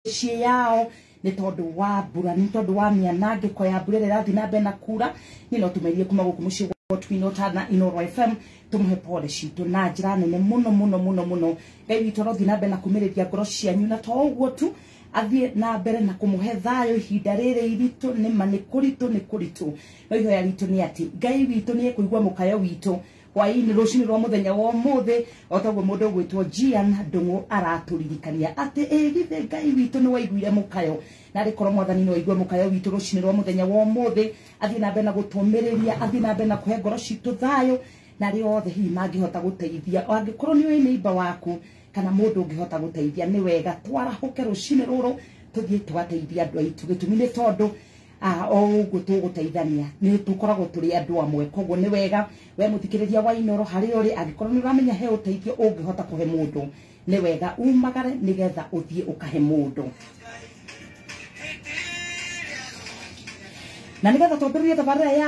Mĩciĩ yao nĩ tondũ wa mbura, nĩ tondũ wa mĩanangĩko ya mbura ĩrĩa ĩrathiĩ na mbere na kura. Niĩ no tũmerie kuma gũkũ mũciĩ gwa Twin Tana Inooro FM, tũmũhe pole citũ na njĩra nene mũno mũno mũno mũno. Ngai witũ arothiĩ na mbere na kũmĩrĩria ngoro cianyu, na to ũguo tu, athiĩ na mbere na kũmũhe thayũ ihinda rĩrĩ iritũ. Nĩma nĩ kũritũ, nĩ kũritũ, no ihoya ritũ nĩ atĩ Ngai witũ nĩ ekũigua mũkayo witũ hwaĩ-inĩ rũcinĩ rwa mũthenya wa ũmũthĩ, o taguo mũndũ ũgwĩtwo Gian Ndũng'ũ aratũririkania atĩ ĩ githĩ Ngai witũ nĩ waiguire mũkayo, na arĩkorwo Mwathani nĩ waigua mũkayo witũ rũcinĩ rwa mũthenya wa ũmũthĩ, athiĩ na mbere na gũtũmĩrĩria, athiĩ na mbere na kũhe ngoro citũ thayũ, na arĩa othe hihi mangĩhota gũteithia, angĩkorwo nĩ ũĩ neighbor waku kana mũndũ ũngĩhota gũteithia, nĩ wega twarahũke rũcinĩ rũrũ tũthiĩ tũgateithia andũ aitũ. Gĩtũmi nĩ tondũ o ũguo tũgũteithania nĩ tũkoragwo tũrĩ andũ amwe. Koguo nĩ wega we mũthikĩrĩria wa Inooro harĩa ũrĩ, angĩkorwo nĩ ũramenya he ũteithio ũngĩhota kũhe mũndũ, nĩ wega umagare nĩgetha ũthiĩ ũkahe mũndũ. Na nĩgetha twambĩrĩrie tabarĩra ya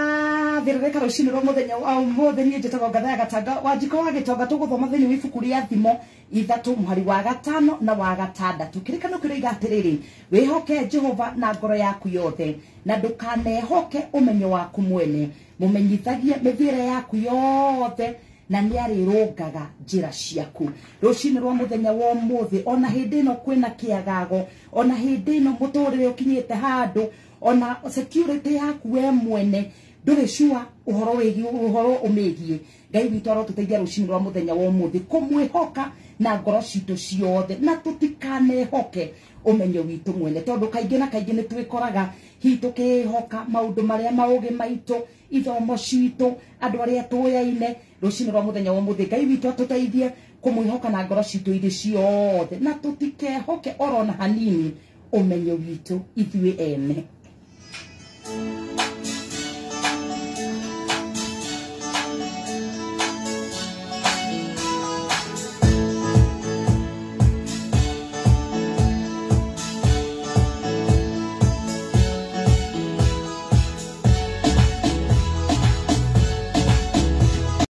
thĩrĩrĩka rũcinĩ rwa mũthenya wa ũmũthĩ, niĩ njĩtagwo Ngatha ya Gatanga wa Njiko wa Gĩtonga. Tũgũthoma thĩinĩ wa ibuku rĩa Thimo 3 mũhari wa 5 na wa 6. Kĩrĩkanĩro kĩroiga atĩrĩrĩ, wĩhoke Jehova na ngoro yaku yothe, na ndũkanehoke ũmenyo waku mwene. Mũmenyithagie mĩthiĩre yaku yothe, na nĩarĩrũngaga njĩra ciaku. Rũcinĩ rwa mũthenya wa ũmũthĩ, ona hĩndĩ ĩno kwĩna kĩagago, ona hĩndĩ ĩno mũtũrĩre ũkinyĩte handũ, ona security yaku we mwene ndũrĩ sure ũhoro wĩgiĩ, ũhoro ũmĩgiĩ, Ngai witũ arotũteithia rũcinĩ rwa mũthenya wa ũmũthĩ kũmwĩhoka na ngoro citũ ciothe, na tũtikanehoke ũmenyo witũ mwene, tondũ kaingĩ na kaingĩ nĩ twĩkoraga hihi tũkĩhoka maũndũ marĩa maũgĩ maitũ, ithomo citũ, andũ arĩa tũyaine. Rũcinĩ rwa mũthenya wa ũmũthĩ, Ngai witũ atũteithie kũmwĩhoka na ngoro citũ irĩ ciothe, na tũtikehoke orona hanini ũmenyo witũ ithuĩ ene.